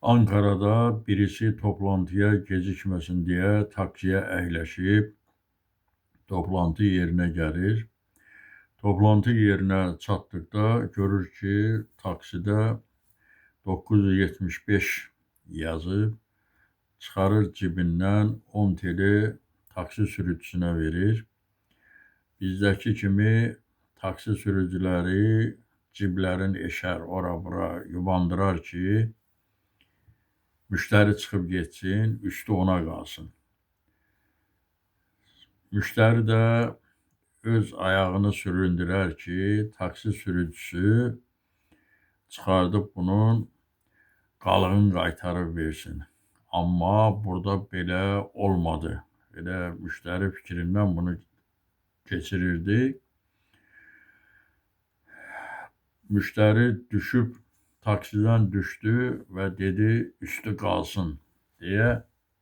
Ankara'da birisi toplantıya gecikməsin deyə taksiyə əyləşib toplantı yerinə gəlir. Toplantı yerinə çatdıqda görür ki, taksidə 975 yazıb, çıxarır cibindən 10 TL taksi sürücüsünə verir. Bizdəki kimi taksi sürücüləri ciblərin eşər, ora-bura yubandırar ki, müştəri çıxıb getsin, üstü ona qalsın. Müştəri də öz ayağını süründürər ki, taksi sürücüsü çıxardıb bunun qalığını qaytarıb versin. Amma burada belə olmadı. Elə müştəri fikrindən bunu keçirirdi. Müştəri düşüb taksidən düşdü və dedi, üstü qalsın deyə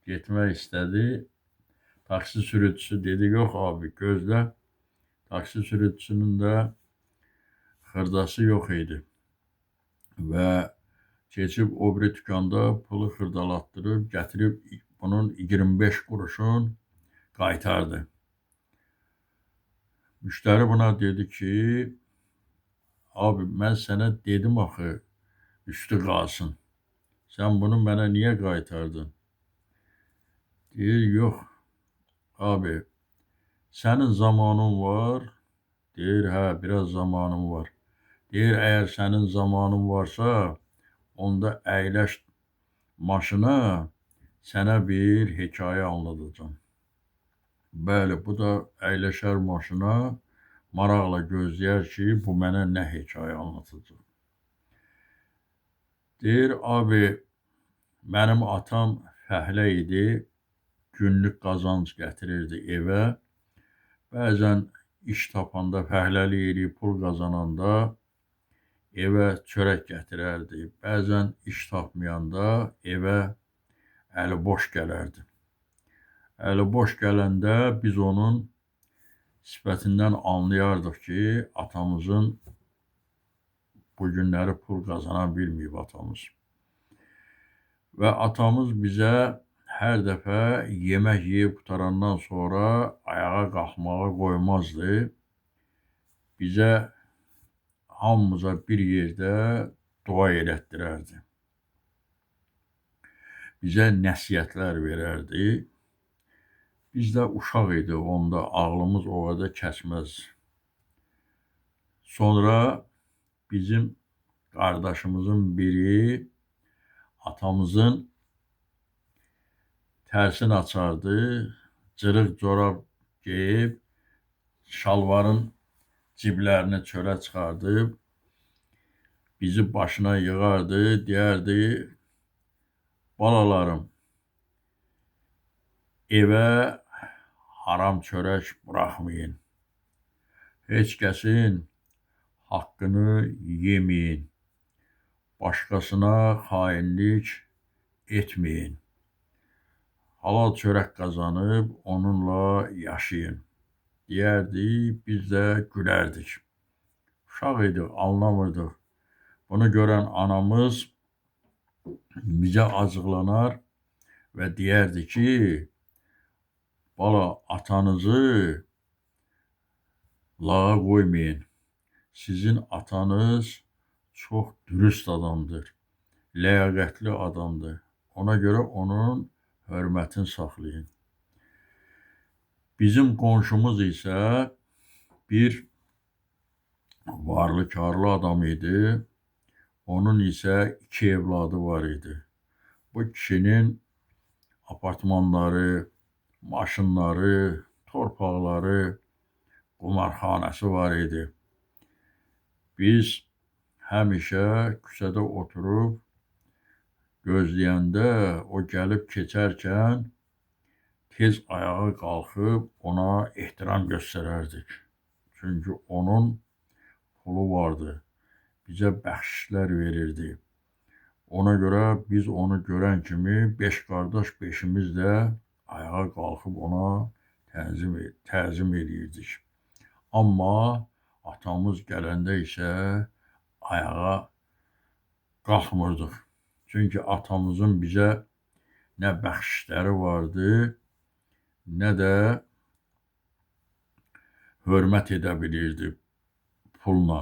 getmək istədi. Taksi sürücüsü dedi, yox abi, gözlə. Taksi sürücüsünün də xırdası yox idi və keçib o biri dükanda pulu xırdalatdırıb, gətirib bunun 25 quruşun qaytardı. Müştəri buna dedi ki, abi mən sənə dedim axı, üstü qalsın. Sən bunu mənə niyə qaytardın? Deyir, yox, abi, sənin zamanın var. Deyir, hə, biraz zamanım var. Deyir, əgər sənin zamanın varsa, onda əyləş maşına, sənə bir hekayə anlatacağam. Bəli, bu da əyləşər maşına, maraqla gözləyər ki, bu mənə nə hekayə anlatacaq. Deyir, abi, mənim atam fəhlə idi, günlük qazanc gətirirdi evə. Bəzən iş tapanda, fəhləlik eləyib pul qazananda evə çörək gətirərdi. Bəzən iş tapmayanda evə əli boş gələrdi. Əli boş gələndə biz onun sifətindən anlayardıq ki, atamızın bu günləri pul qazana bilməyib atamız. Və atamız bizə hər dəfə yemək yeyib qutarandan sonra ayağa qalxmağa qoymazdı. Bizə hamımıza bir yerdə dua elətdirərdi. Bizə nəsihətlər verərdi. Biz də uşaq idi, onda ağlımız o qədər kəsməz. Sonra bizim qardaşımızın biri atamızın tərsini açardı, cırıq corab geyib, şalvarın ciblərini çölə çıxardıb, bizi başına yığardı, deyərdi, balalarım, evə haram çörək buraxmayın. Heç kəsin haqqını yeməyin. Başqasına xainlik etməyin. Halal çörək qazanıb onunla yaşayın. Deyərdi, biz də gülərdik. Uşaq idik, anlamırdıq. Bunu görən anamız bizə acıqlanar və deyərdi ki, bala, atanızı lağa qoymayın. Sizin atanız çox dürüst adamdır, ləyaqətli adamdır. Ona görə onun hörmətini saxlayın. Bizim qonşumuz isə bir varlı karlı adam idi. Onun isə iki evladı var idi. Bu kişinin apartmanları, maşınları, torpaqları, qumarxanası var idi. Biz həmişə küçədə oturub gözləyəndə o gəlib keçərkən tez ayağa qalxıb ona ehtiram göstərərdik. Çünki onun pulu vardı, bizə bəxşişlər verirdi. Ona görə biz onu görən kimi beş qardaş beşimiz də ayağa qalxıb ona təzim eləyirdik. Amma atamız gələndə isə ayağa qalxmırdıq. Çünki atamızın bizə nə bəxşişləri vardı, nə də hörmət edə bilirdi pulla.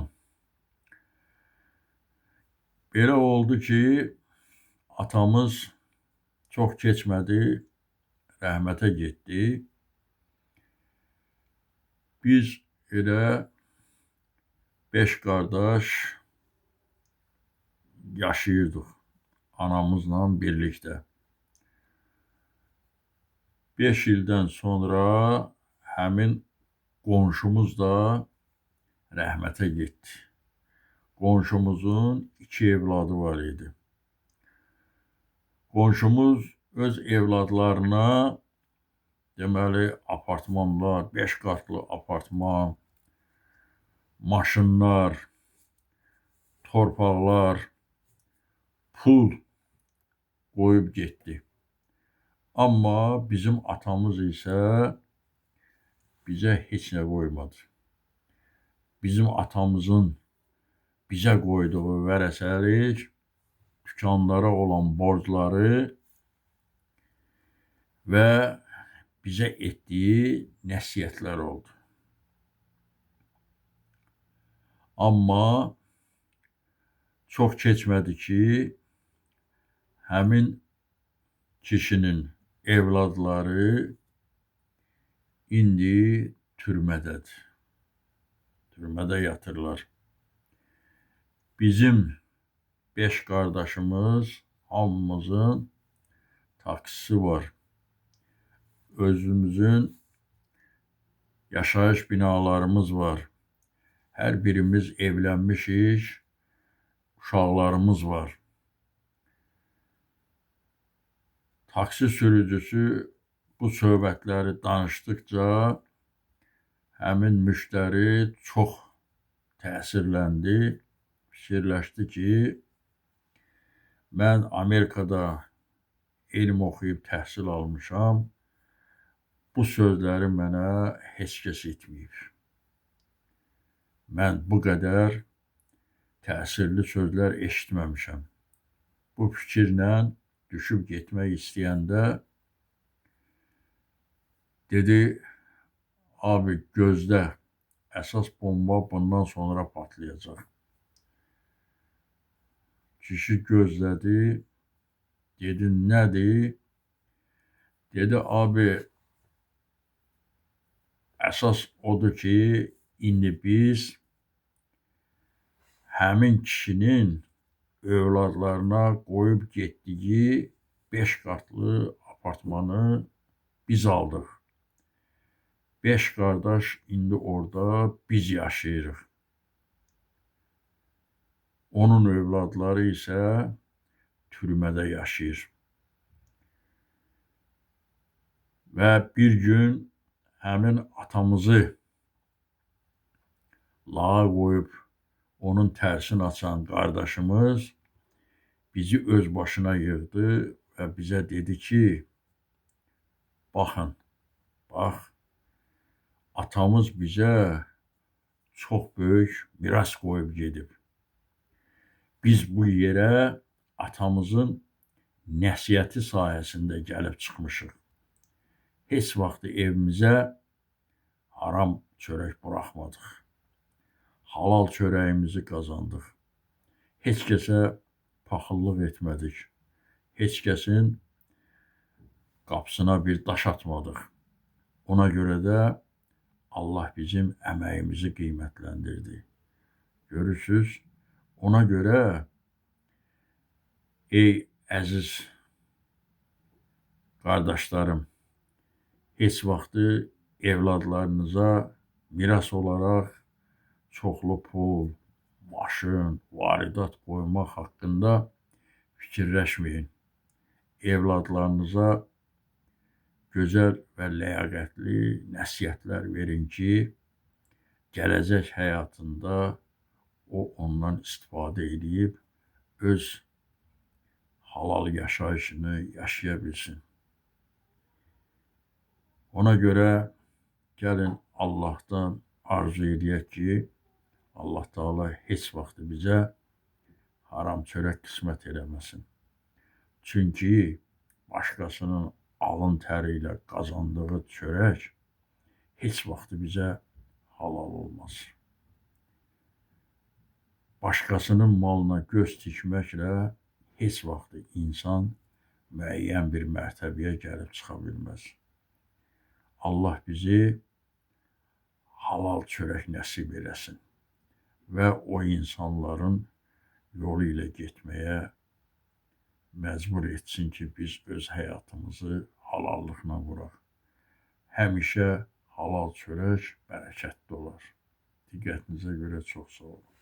Belə oldu ki, atamız çox keçmədi, rəhmətə getdi. Biz elə 5 qardaş yaşayırdıq anamızla birlikdə. 5 ildən sonra həmin qonşumuz da rəhmətə getdi. Qonşumuzun 2 evladı var idi. Qonşumuz öz evladlarına deməli apartmanlar, 5 qatlı apartman, maşınlar, torpaqlar, pul qoyub getdi. Amma bizim atamız isə bizə heç nə qoymadı. Bizim atamızın bizə qoyduğu vərəsəlik, dükanlara olan borcları və bizə etdiyi nəsihətlər oldu. Amma çox keçmədi ki, həmin kişinin evladları indi türmədədir. Türmədə yatırlar. Bizim 5 qardaşımız, hamımızın taksisi var. Özümüzün yaşayış binalarımız var. Hər birimiz evlənmişik, uşaqlarımız var. Taksi sürücüsü bu söhbətləri danışdıqca həmin müştəri çox təsirləndi, fikirləşdi ki, mən Amerikada elm oxuyub təhsil almışam, bu sözləri mənə heç kəs etməyib. Mən bu qədər təsirli sözlər eşitməmişəm. Bu fikirlə düşüb getmək istəyəndə dedi, abi gözlə, əsas bomba bundan sonra patlayacaq. Kişi gözlədi, dedi, nədir? Dedi, abi, əsas odur ki, indi biz həmin kişinin övladlarına qoyub getdiyi 5 qatlı apartmanı biz aldıq. 5 qardaş indi orada biz yaşayırıq. Onun övladları isə türmədə yaşayır. Və bir gün həmin atamızı lağa qoyub onun tərsini açan qardaşımız bizi öz başına yığdı və bizə dedi ki, baxın, bax, atamız bizə çox böyük miras qoyub gedib. Biz bu yerə atamızın nəsihəti sayəsində gəlib çıxmışıq. Heç vaxt evimizə haram çörək buraxmadıq. Halal çörəyimizi qazandıq. Heç kəsə paxıllıq etmədik. Heç kəsin qapısına bir daş atmadıq. Ona görə də Allah bizim əməyimizi qiymətləndirdi. Görürsünüz, ona görə ey əziz qardaşlarım, heç vaxtı evladlarınıza miras olaraq çoxlu pul, maşın, varidat qoymaq haqqında fikirləşməyin. Evladlarınıza gözəl və ləyaqətli nəsihətlər verin ki, gələcək həyatında o ondan istifadə edib öz halal yaşayışını yaşaya bilsin. Ona görə gəlin Allahdan arzu edək ki, Allah Teala heç vaxt bizə haram çörək qismət eləməsin. Çünki başqasının alın təri ilə qazandığı çörək heç vaxt bizə halal olmaz. Başqasının malına göz tikməklə heç vaxt insan müəyyən bir mərtəbəyə gəlib çıxa bilməz. Allah bizi halal çörək nəsib eləsin və o insanların yolu ilə getməyə məcbur etsin ki, biz öz həyatımızı halallıqla quraq. Həmişə halal çörək bərəkətli olar. Diqqətinizə görə çox sağ olun.